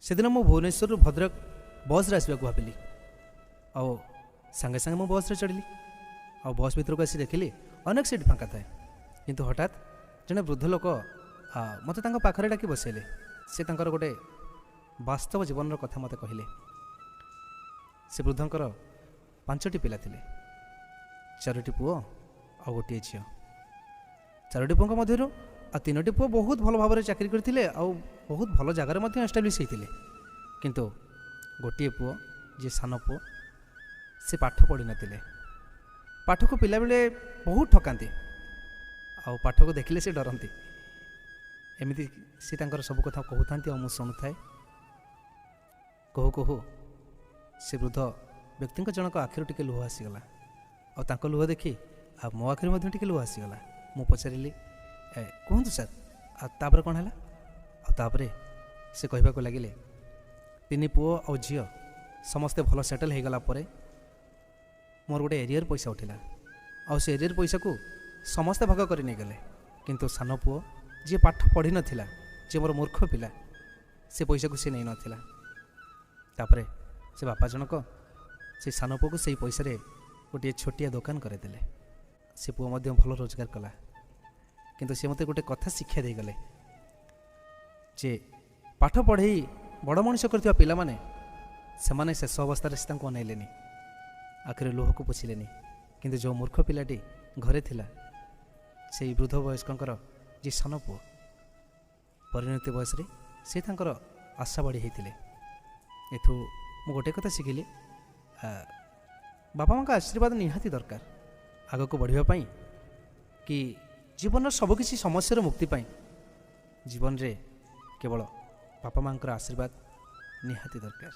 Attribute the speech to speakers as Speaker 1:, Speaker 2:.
Speaker 1: ସେଦିନ ମୁଁ ଭୁବନେଶ୍ୱରରୁ ଭଦ୍ରକ ବସ୍ରେ ଆସିବାକୁ ଭାବିଲି ଆଉ ସାଙ୍ଗେ ସାଙ୍ଗେ ମୁଁ ବସ୍ରେ ଚଢ଼ିଲି ଆଉ ବସ୍ ଭିତରକୁ ଆସି ଦେଖିଲି ଅନେକ ସିଟ୍ ଫାଙ୍କା ଥାଏ। କିନ୍ତୁ ହଠାତ୍ ଜଣେ ବୃଦ୍ଧ ଲୋକ ମୋତେ ତାଙ୍କ ପାଖରେ ଡାକି ବସାଇଲେ। ସେ ତାଙ୍କର ଗୋଟେ ବାସ୍ତବ ଜୀବନର କଥା ମୋତେ କହିଲେ। ସେ ବୃଦ୍ଧଙ୍କର ପାଞ୍ଚଟି ପିଲା ଥିଲେ, ଚାରୋଟି ପୁଅ ଆଉ ଗୋଟିଏ ଝିଅ। ଚାରୋଟି ପୁଅଙ୍କ ମଧ୍ୟରୁ ଆଉ ତିନୋଟି ପୁଅ ବହୁତ ଭଲ ଭାବରେ ଚାକିରି କରିଥିଲେ ଆଉ ବହୁତ ଭଲ ଜାଗାରେ ମଧ୍ୟ ଏଷ୍ଟାବ୍ଲିଶ୍ ହେଇଥିଲେ। କିନ୍ତୁ ଗୋଟିଏ ପୁଅ, ଯିଏ ସାନ ପୁଅ, ସେ ପାଠ ପଢ଼ିନଥିଲେ। ପାଠକୁ ପିଲାବେଳେ ବହୁତ ଠକାନ୍ତି ଆଉ ପାଠକୁ ଦେଖିଲେ ସେ ଡରନ୍ତି। ଏମିତି ସେ ତାଙ୍କର ସବୁ କଥା କହୁଥାନ୍ତି ଆଉ ମୁଁ ଶୁଣୁଥାଏ। କହୁ କହୁ ସେ ବୃଦ୍ଧ ବ୍ୟକ୍ତିଙ୍କ ଜଣକ ଆଖିରୁ ଟିକେ ଲୁହ ଆସିଗଲା ଆଉ ତାଙ୍କ ଲୁହ ଦେଖି ଆଉ ମୋ ଆଖିରୁ ମଧ୍ୟ ଟିକେ ଲୁହ ଆସିଗଲା। ମୁଁ ପଚାରିଲି, "ଏ, କୁହନ୍ତୁ ସାର୍, ଆଉ ତାପରେ କ'ଣ ହେଲା?" ଆଉ ତାପରେ ସେ କହିବାକୁ ଲାଗିଲେ, ତିନି ପୁଅ ଆଉ ଝିଅ ସମସ୍ତେ ଭଲ ସେଟଲ୍ ହେଇଗଲା ପରେ ମୋର ଗୋଟେ ଏରିୟର ପଇସା ଉଠିଲା ଆଉ ସେ ଏରିୟର ପଇସାକୁ ସମସ୍ତେ ଭାଗ କରି ନେଇଗଲେ। କିନ୍ତୁ ସାନ ପୁଅ, ଯିଏ ପାଠ ପଢ଼ିନଥିଲା, ଯିଏ ମୋର ମୂର୍ଖ ପିଲା, ସେ ପଇସାକୁ ସେ ନେଇନଥିଲା। ତାପରେ ସେ ବାପା ଜଣକ ସେ ସାନ ପୁଅକୁ ସେଇ ପଇସାରେ ଗୋଟିଏ ଛୋଟିଆ ଦୋକାନ କରାଇଦେଲେ। ସେ ପୁଅ ମଧ୍ୟ ଭଲ ରୋଜଗାର କଲା। କିନ୍ତୁ ସେ ମୋତେ ଗୋଟେ କଥା ଶିକ୍ଷା ଦେଇଗଲେ ଯେ ପାଠ ପଢ଼େଇ ବଡ଼ ମଣିଷ କରିଥିବା ପିଲାମାନେ, ସେମାନେ ଶେଷ ଅବସ୍ଥାରେ ସେ ତାଙ୍କୁ ଅନେଇଲେନି, ଆଖିରେ ଲୁହକୁ ପୋଛିଲେନି। କିନ୍ତୁ ଯେଉଁ ମୂର୍ଖ ପିଲାଟି ଘରେ ଥିଲା, ସେଇ ବୃଦ୍ଧ ବୟସ୍କଙ୍କର ଯିଏ ସାନ ପୁଅ, ପରିଣତି ବୟସରେ ସେ ତାଙ୍କର ଆଶା ବଢ଼ି ହେଇଥିଲେ। ଏଠୁ ମୁଁ ଗୋଟେ କଥା ଶିଖିଲି, ବାପା ମାଆଙ୍କ ଆଶୀର୍ବାଦ ନିହାତି ଦରକାର ଆଗକୁ ବଢ଼ିବା ପାଇଁ କି ଜୀବନର ସବୁକିଛି ସମସ୍ୟାର ମୁକ୍ତି ପାଇଁ। ଜୀବନରେ କେବଳ ବାପା ମାଆଙ୍କର ଆଶୀର୍ବାଦ ନିହାତି ଦରକାର।